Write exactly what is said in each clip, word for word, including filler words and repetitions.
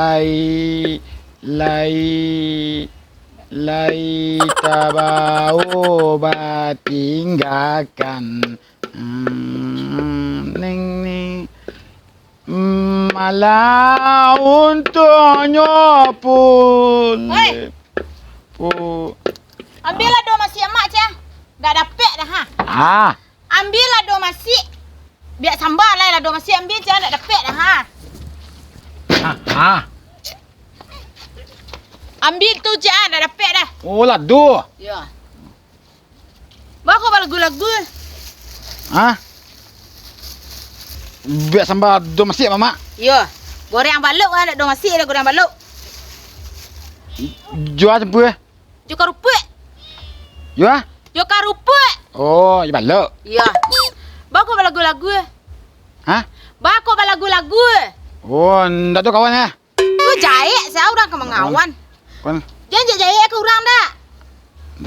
Lai, lai, lai tabao batinggakan. Hmm, ning, ning. Malah untuaknyo pun. Oi! Pu- Ambiaklah lado masiak amak, Cang. Dak dapek dah, ha. Ah. Ambiaklah lado masiak. Biak samba lai lado masiak, ambiak, Cang, dak dapek dah, ha. Ah, ah. Ambiak tu, Cang, dak dapek dah. Oh, lado. Yo. Baa kok balagu-lagu? Hah? Biak samba lado masiak, Mamak? Iyo. Goreng balok kan, lado masiak dah goreng balok. Jo a campua? Jo karupuak. Jo a? Jo karupuak. Oh, jo balok. Iyo. Baa kok balagu-lagu? Hah? Baa kok balagu-lagu? Oh, ndak tu kawan, eh? Tu jahek sia urang ka mangawan. Kawan. Jan jahek-jahek ka urang dak?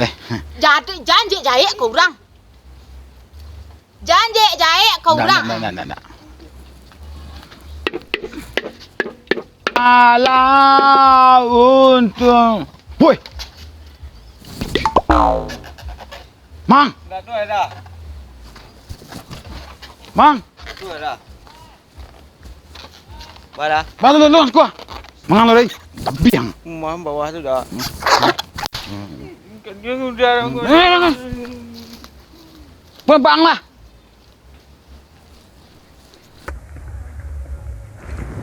Deh. Jadi jan jahek-jahek ka urang. Jan jahek-jahek ka urang. Ndak, ndak, ndak, ndak. Alah, untuak. Woi. Mang. Ndak tu dah. Mang. Ndak tu dah. Baa lah. Baa lu, lu, lu, kuah. Mangan lu, Rey. Tabiang. Rumah bawah tu dah. Kan dia udah. Eh, eh, eh. Pulang bang lah.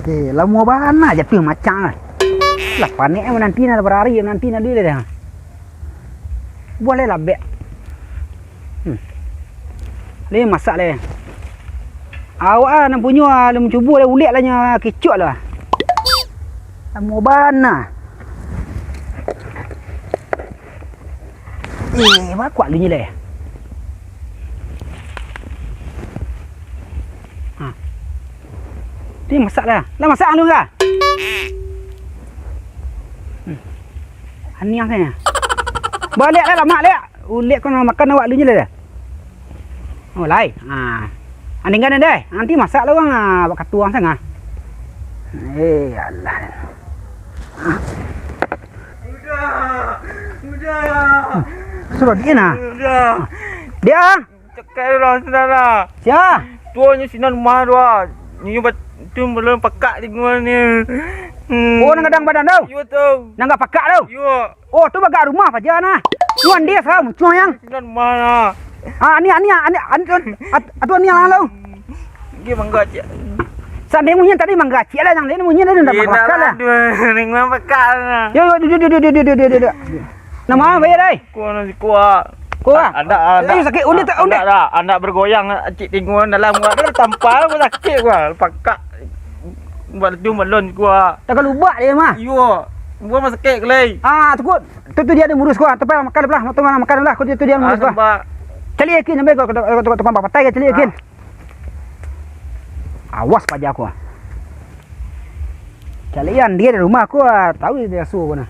Eh, lamo bana jatuah macang lah. Lah panek mananti nah, barari mananti nah dulu dah. Buah lai labek. Hmm. Lai masak lai. Awak ah, nan punyo ah, lai mancubo lai, ulek lah nyo kicok lah. Lamo bana. Eh, bakuak lu nyo lai. Ha. Ni masak lah. Lah masak anu ka? Hmm. Aniang sajo. Baliak lah, lamak liak. Ulek ko makan awak lu nyo lai. Oh, lai. Ha. Andingkan deh. Nanti masak lah urang, ah, bak katuang sangah. Eh, alah. Udah. Udah. Suruh dia nah. Udah. Dia. Cakap lah, saudara. Sia? Tuanyo sinan rumah tu ah. Nyo bat-, tu belum pakak di gua ni. Hmm. Oh, nan gadang badan tu? Iyo tu. Nan gak pakak tu? Iyo. Oh, tu bagak rumah paja nah. Tuan dia sah muncuang yang. Sinan rumah lah. Ah, ni, ni, ni, ni, tu, at-, atu ni lah tu. Dia manggacik. Sandai munyi tadi manggacik lah, yang lain munyi tadi ndak pakak lah. Dia nak lah, dia pakak lah. Yo, yo, duduk, duduk, duduk. Nama apa ya, dai? Kuah nasi kuah. Kuah? Andak, andak. Eh, sakik, undik tak, undik? Andak dah, andak bergoyang, cik tengok dalam gua tu tampal, gua sakik gua, pakak. Buat tu balon gua. Tak kalubak dia mah. Iyo. Gua mah sakik kelai. Ah, tu kok. Tu, tu dia ada murus gua. Tempat makan lah, tempat makan lah. Kau tu dia murus gua. Cari yakin sampai kau, kau, kau, kau, tukang papatai ke, cari yakin. Ah. Awas paja aku ah. Calian dia di rumah aku ah, tahu dia asuh aku nah.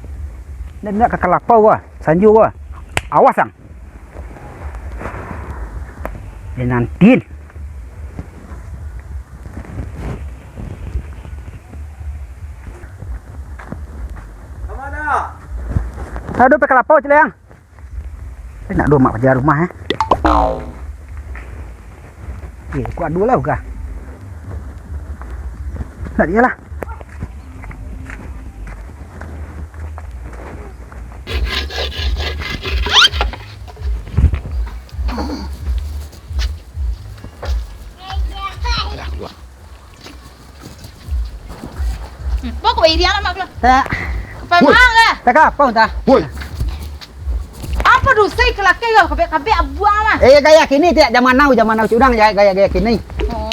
Dia nak kakal lapau gua, sanju gua. Awas ang. Dia nantin. Aduh, pakai lapau calian. Eh, nak dua mak paja rumah, eh. Eh, kuat dua lah, Uga. Nak dia lah. Alah, keluar. Hmm, bawa kau iriang lah, Mak, keluar. Tak. Pai. Woi. Mang lah. Tak apa, tak. Woi. Apa dosa kelakai kau, kabek-kabek abuang mah. Eh, gaya kini, tak. Zaman now, zaman now, cudang, gaya, gaya, gaya kini. Oh.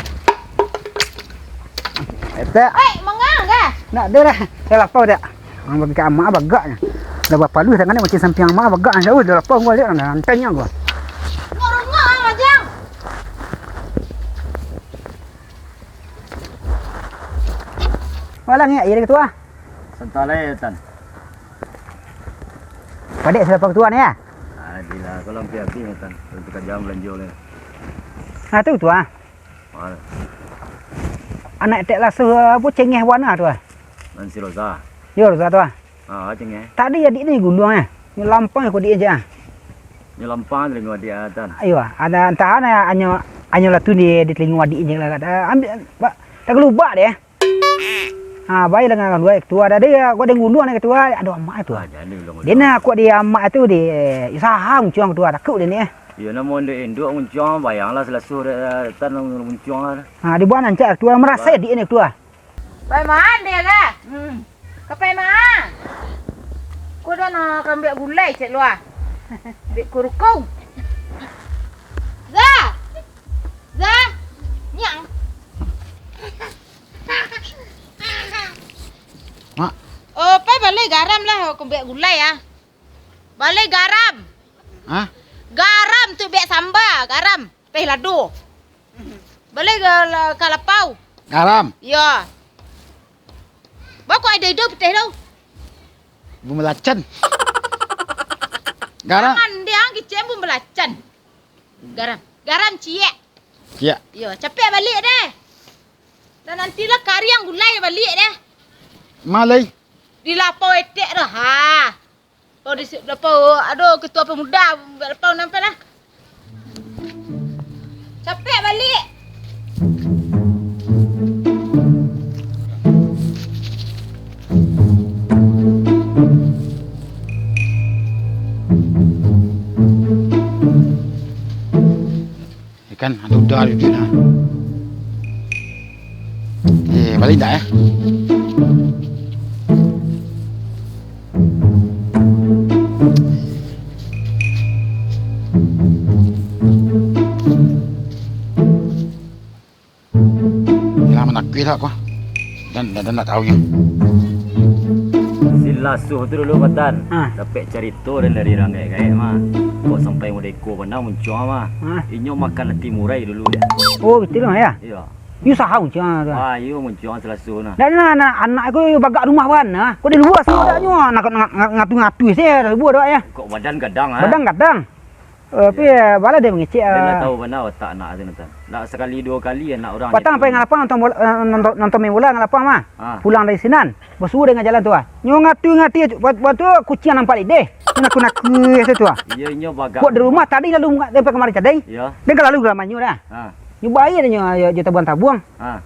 Eh, tak. Eh, mangang kah? Nak ada lah. Saya lapau, tak. Ang bagi ka amak bagaknyo. Lah bapaluih tangan ni macam sampiang amak bagaknyo. Jauh dah lapau gua lihat, dah antainya gua. Ngorongok ah, Majang. Malang ya, iya ketua. Santai lah ya, Tan. Padek siapa ketua ni ya? Ah, gila, kalau hampir-hampir ya, Tan. Untuk kerja belanja lah. Ah, tu ketua. Mana? Anak tek lasuh apa cengeh warna tu ah. Nan si Roza. Yo, Roza tu ah. Ah, cing eh. Tadi adik ni guluang eh. Nyo lampang ko adik je ah. Nyo lampang dari adik ah, Tan. Iyo, ada antah na anyo, anyo lah tu di, di telingo adik je lah kata. Ambiak, ba, tagalubak deh. Ha, baiklah dengan ketua. Dah dia, kau ada guluang ni ketua. Aduh, amak tu. Ah, jadi ulang-ulang. Dia nak kuat di amak tu di, eh, usaha muncuang ketua. Takut dia ni eh. Iyo, namo induk-induk muncuang, bayanglah selasuh dah, Tan muncuang lah. Ha, dia buat rancak ketua. Merasa adik ni ketua. Pai maan dia ka? Hmm. Ka pai maan? Ko dah nak ka ambiak gulai cek lua. Ambiak kurukung. Za! Za! Nyang. Mak. Oh, pai balai garam lah, ka ambiak gulai ah. Balai garam. Hah? Garam tu biak samba, garam. Teh lado. Balai ga-, la-, ka lapau. Garam. Iyo. Bako ado-ado piteh tu. Bumbalacan. Garam. Jangan dia kicek bumbalacan. Garam. Garam ciek. Ciek. Iyo, capek baliak deh. Dan nantilah kariang gulai baliak deh. Malai. Di lapau etek tu, ha. Oh, di si-, lapau, aduh, ketua pemuda, lapau nampak lah. Capek balik. Ikan, ada udah duduak nah. Eh, balik dah eh. Yalah, manakuik tak ko. Dan, dan, dan tak tahu nyo. Si Lasuh tu dulu, Patan. Ah. Dapek carito dari urang gaek-gaek mah. Kok sampai modeko bana muncuang mah. Ah. Inyo makan ati murai dulu dia. Oh, betul lah ya? Iyo. Iyo sahau muncuang tu. Ah, iyo muncuang si Lasuh nah. Dan nah, nah, anak ko bagak rumah bana. Ko di lua samo dak nyo. Nak, nak, nak ngatu-ngatu se dah lua dak ya. Kok badan gadang ah. Badan gadang. Eh, tapi, eh, bala dia mangecek, dia ndak ah. Tahu bana watak anak tu, Tan. Ndak sakali duo kali anak urang. Patang pai ngalapang nonton bola, eh, nonton, nonton main bola ngalapang mah. Ah. Pulang dari sinan, basuo dek jalan tu ah. Nyo ngatu-ngatu, waktu tu kuciang nampak lideh. Nyo naku-naku ase tu ah. Iyo, inyo bagak. Kok di rumah tadi lalu dek kamari tadi. Iyo. Dek lalu lamanyo dah. Ah. Nyo bae nyo, yo, jo tabuang-tabuang. Ha.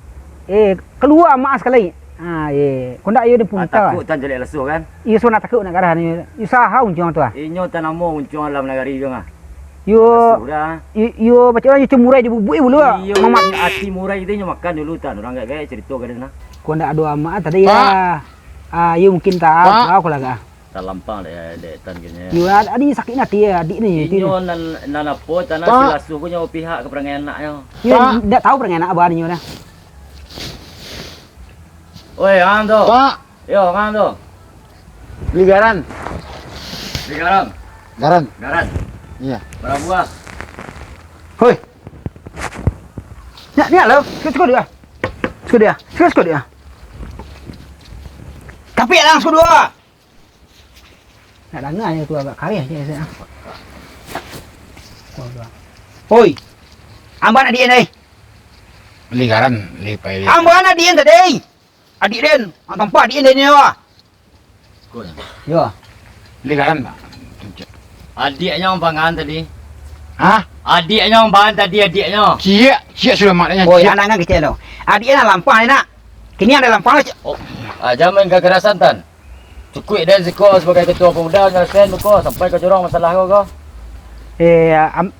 Eh, kalua amak sakali. Ha, eh, kok ndak iyo di punta. Ah, takut Tan jalek Lasuh kan? Iyo, so nak takut nak garah ni. Iyo sahau muncuang tu ah. Inyo tanamo muncuang dalam nagari tu ah. Yo, Lasuh dah. I-, iyo, macam urang iyo cemurai di bubuk eh bulu ah. Iyo, mamat. Ati murai tu inyo makan dulu Tan. Urang gaek-gaek carito ka den nah. Kok ndak ado amak tadi ya. Ah, iyo mungkin tahu, tahu lah kah. Talampang dek, dek Tan kini. Yo, ad-, adik sakik hati ya, adik ni. Inyo nan, nan apo tanah si Lasuh ko nyo pihak ka parangai anaknyo. Yo, ndak tahu parangai anak abah nyo dah. Oi, ang tu. Pak. Yo, ang tu. Beli garan. Beli garam. Garan. Garan. Iya. Bara buah? Hoi. Nyak, nyak lo. Cukup, cukup dia. Cukup dia. Cukup, cukup dia. Tapi lang sudah. Nak danga je tu agak kareh je saya. Hoi. Amban adiak ni. Beli garan, beli pai. Amban adiak tadi. Adiak den, ang tampak adiak den ni wah. Yo. Beli garan, Pak. Adiaknyo ang pangan tadi. Hah? Adiaknyo ang pangan tadi, adiaknyo. Ciek, ciek sudah mak tanya. Oi, anak nan kecil tu. Adiak nan lampang ni nak. Kini ada lampang lah, cik. Oh, ah, jangan main kekerasan, Tan. Cukuik den siko sabagai ketua pemuda, nyelesaian tu ko, sampai ka jorong masalah ko, ko. Eh, am-,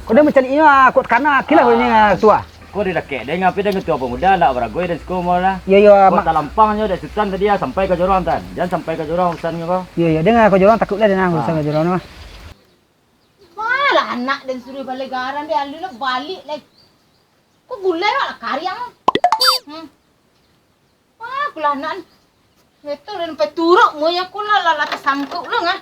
ko den mancaliknyo, ah, kok takana, kilah ko nyo, ah, tua. Ko didakek den, api den ketua pemuda, ndak baragoi den siko mah lah. Yo, yo, ko talampang nyo dek Sutan tadi, ah, sampai ka jorong, Tan. Jan sampai ka jorong urusan nyo ko. Yo, yo, den ka jorong, takutlah den, ah, urusan ka jorong mah. Malah anak den suruh bali garan, den alun lah balik lai. Ko gulai awak lah kariang. Hmm. Wah, kulanan. Itu rin peturuk moyang kula lah, lah tasangkuk lu ngah.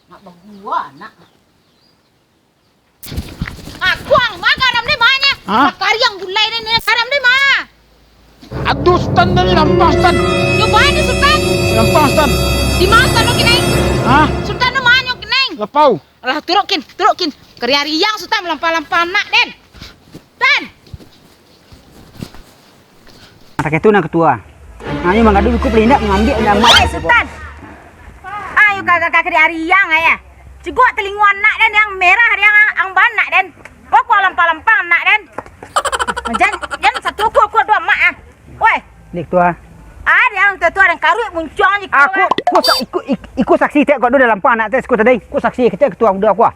Nak bagua anak. Akuang, ma garam ni ma nya? Hah? Lah kariang gulai ni, ni garam ni ma? Aduh, Sutan tadi lampang, Sutan. Yo, ba ni, Sutan? Lampang, Sutan. Di ma Sutan nyo kini? Hah? Sutan nyo ma nyo kini? Lapau. Alah, turukin, turukin. Kariang-riang Sutan malampah-lampah anak den. Tan! Pakai tu nak ketua. Nah, nyo mangadu biko paling indak mangambiak indak amat. Woi, Sutan! Ayo kagak kagak di ariang ayah. Cigok telingo anak den yang merah, yang ang banak den. Kok kau lampang-lampang anak den. Jan, jan satu aku, aku dua mak ah. Woi. Ni ketua. Ah, dia yang ketua dan karuik muncuang je. Aku, aku sa-, iku, ik-, iku saksi tek kok dulu dalam anak tek siko tadi. Ku saksi kecek ketua muda aku ah.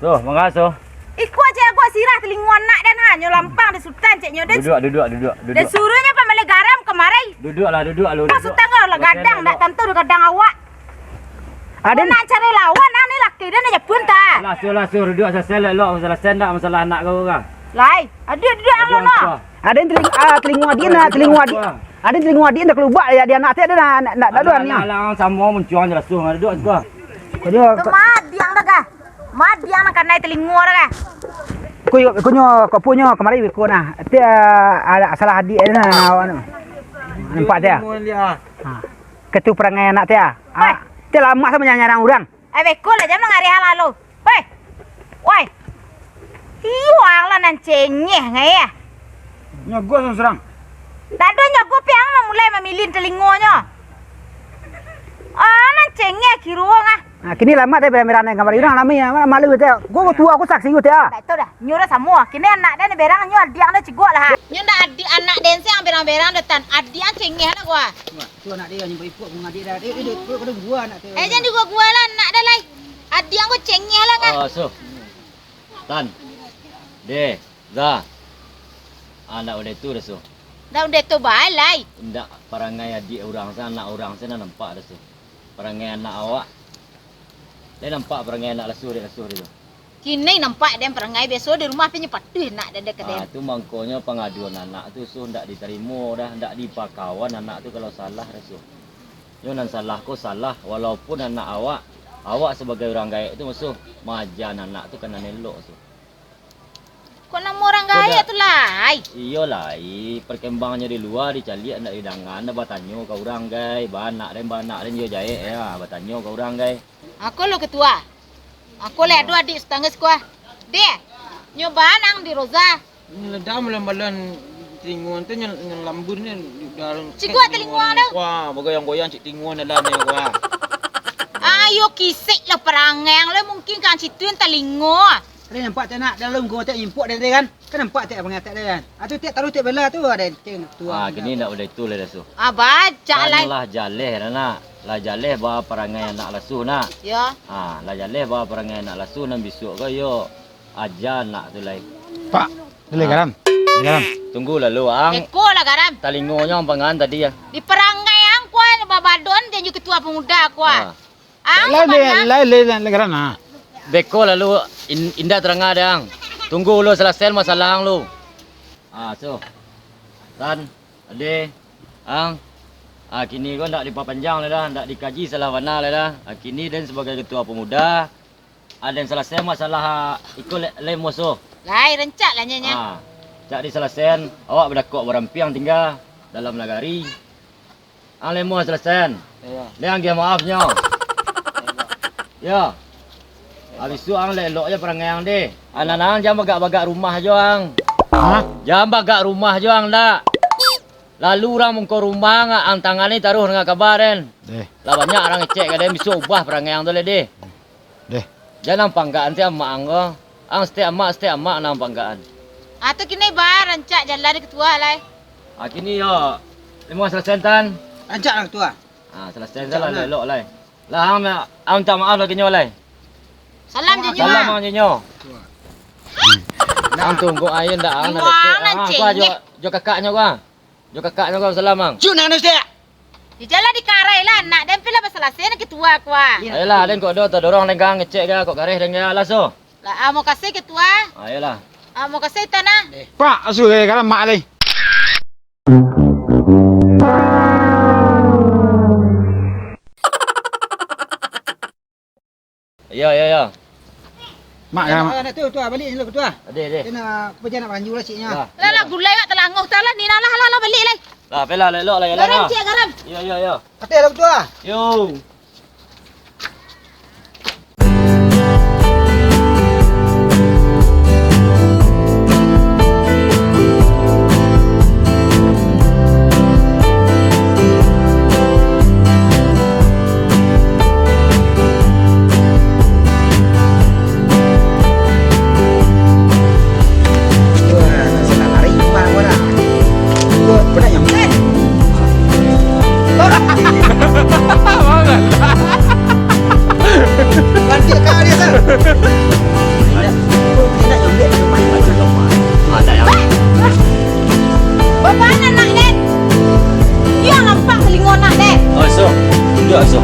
Tuh, mangga so. Iko cek agak sirah telingo anak den ha, nyo lampang di Sutan cek nyo den. Duduk, duduk, duduk, duduk. Den suruhnyo pamalai garam kamari. Duduklah, duduk lu. Pas duduk. Sutan lah gadang, ndak tantu gadang awak. Aden. Nak cari lawan ah, ni laki den aja pun ta. Lah, suruh, lah, suruh duduk, selesai lah, elok, selesai ndak masalah anak kau kan? Lai, aduh, duduk ang no. Aden teling-, ah, telingo adik nak, telingo adik. Aden telingo adik ndak kelubak ya, di anak tek aden nak, nak, nak, nak, lah, lah, lah, samo muncuang jelas tu, duduk, duduk. Kau dia. Tu madiang dah kah? Madiang nak kanai telingo dah kah? Ku, ku nyo, kau punyo kamari biko nah. Ti, ah, ada salah adik dah nah, awak tu. Nampak dia? Ha. Ketu perangai anak tia. Ah, tia lamak samo nyarang urang. Eh, beko lah, jan mangariah lalu. Weh. Woi. Iyo, ang lah nan cengeh ngai ah. Nyogok surang-surang. Dado nyogok pi ang mamulai mamilin telingonyo. Ah, nan cengeh kiruang ah. Nah, kini lamak teh berang-berang dengan urang lami ah. Malu teh. Gua tua aku saksi gua teh ah. Dak tahu dah. Nyo dah samo. Kini anak dah ni berang nyo adiak dah cigok lah. Nyo dah adik anak den si ang berang-berang dah tan. Adiak cengeh lah gua. Tu anak dia nyampai ipuk bunga dia dah. Eh, eh, dia, dia, dia gua anak tu. Eh, jangan digua-gua lah anak dah lai. Adiak gua cengeh lah kan. Oh, so. Tan. Deh, Za. Anak udah itu dah so. Dah udah itu bae lai. Indak parangai adik urang sa, anak urang sa nampak dah so. Parangai anak awak. Dia nampak parangai anak lasuh, dek lasuh dia tu. Kini nampak den parangai biaso di rumah, tapi nyo patuih nak dada ka den. Ah, tu mangkonyo pangaduan anak tu, Suh, ndak ditarimo dah, ndak dipakawan anak tu kalau salah dah, Suh. Nyo nan salah ko salah, walaupun anak awak, awak sabagai urang gaek tu, Suh, maaja anak tu ka nan elok, Suh. Kok namo urang gaek tu lai? Iyo lai, perkembangnyo di lua dicaliak ndak didanga, ndak batanyo ka urang gai, baanak den, baanak den iyo jaek ya, batanyo ka urang gai. Ako lo ketua. Ako lai ado adik satangah sikuah. Deh, nyo baa nang di Roza. Ladang malam-malam telingo tu nyo, nyo lambun ni dalam. Cik kuah telingo tu. Wah, bagoyang-goyang cik telingo dalam ni wah. Ayo kisik lah parangai lo mungkin kan situ yang telingo. Tadi nampak tak nak dalam gua tak impok dari kan. Kan nampak tak pangatak dia kan. Ah, tu tak taruh tak bela tu ada ceng tu. Ah, kini ndak boleh tu lah dah tu. Ah, bacak lah. Kan lah jaleh dah nak. Lah jaleh ba parangai anak lasuh nak. Ya. Ah, lah jaleh ba parangai anak lasuh nan bisuak ko yo aja nak tu lai. Pak, boleh garam? Boleh garam. Tunggu lalu ang. Eko lah garam. Talingonyo ang pangan tadi ya. Di parangai ang kuah babadon janji ketua pemuda kuah. Ah. Ang lai, lai, lai, lai, lai, lai, karana. Beko lalu in-, indak taranga deh ang. Tunggu ulo salasai masalah ang lu. Ah, so. Tan, ade, ang. Ah, kini ko ndak dipapanjang lai dah, ndak dikaji salah bana lai dah. Ah, kini den sabagai ketua pemuda, ah, den salasai masalah, ah, iko le-, lai muaso. Lai, rancak lah nyo, nyo. Ah, cak disalasaian, awak badakok barampiang tingga dalam nagari. Ang lai muah salasaian. Iyo. Lai ang agiah maaf nyo. Iyo. Abih tu ang lai elok je parangai ang deh. Anak-anak ang jan bagak-bagak rumah jo ang. Hah? Jan bagak rumah jo ang dak. Lalu urang mungko rumah ang, ang tangani taruih danga kaba den. Deh. Lah banyak urang ngecek ka den, bisuak ubah parangai ang tu lai deh. Deh. Jan ang panggaan ti amak ang ko. Ang stek amak, stek amak nan panggaan. Ah, tu kini ba rancak jalan ketua lai. Ah, kini yo, lai muah salasai tan. Rancak lah ketua. Ah, salasai lah elok lai. Lah, ang, ang minta maaf lagi nyo lai. Salam je nyo. Salam ang je nyo. Ang tunggu ayo ndak ang nak. Wah, nan cengeh. Jo kakaknyo ko. Jo kakaknyo ko salam ang. Jun anu stek. Di jalan dikarai lah, nak den pila basalasai nak ketua kuah. Ayolah, den kok do tadorong den gang ngecek ga kok gareh den ga lah so. Lah, ah, makasih ketua. Ayolah. Ah, makasih tanah. Pak, asu gara-gara mak lai. Yo, yo, yo. Mak, ya, mak. Anak tu, tu, balik dulu, ketua. Ade, ade. Kena, aku pun nak banjur lah, ciknya. Lah, lah, gulai, mak, telangoh, tak lah, ni, lah, lah, lah, lah, balik, lah. Lah, pelah, elok, lah, ya, lah. Garam, cik, garam. Yo, yo, yo. Kata lah, ketua. Yo. Asuh.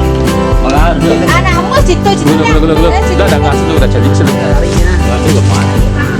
Mangaruh. Anak mus situ, situ. Gula, gula, gula, gula. Dah, dah, dah, situ, dah cari, situ. Lalu lemah.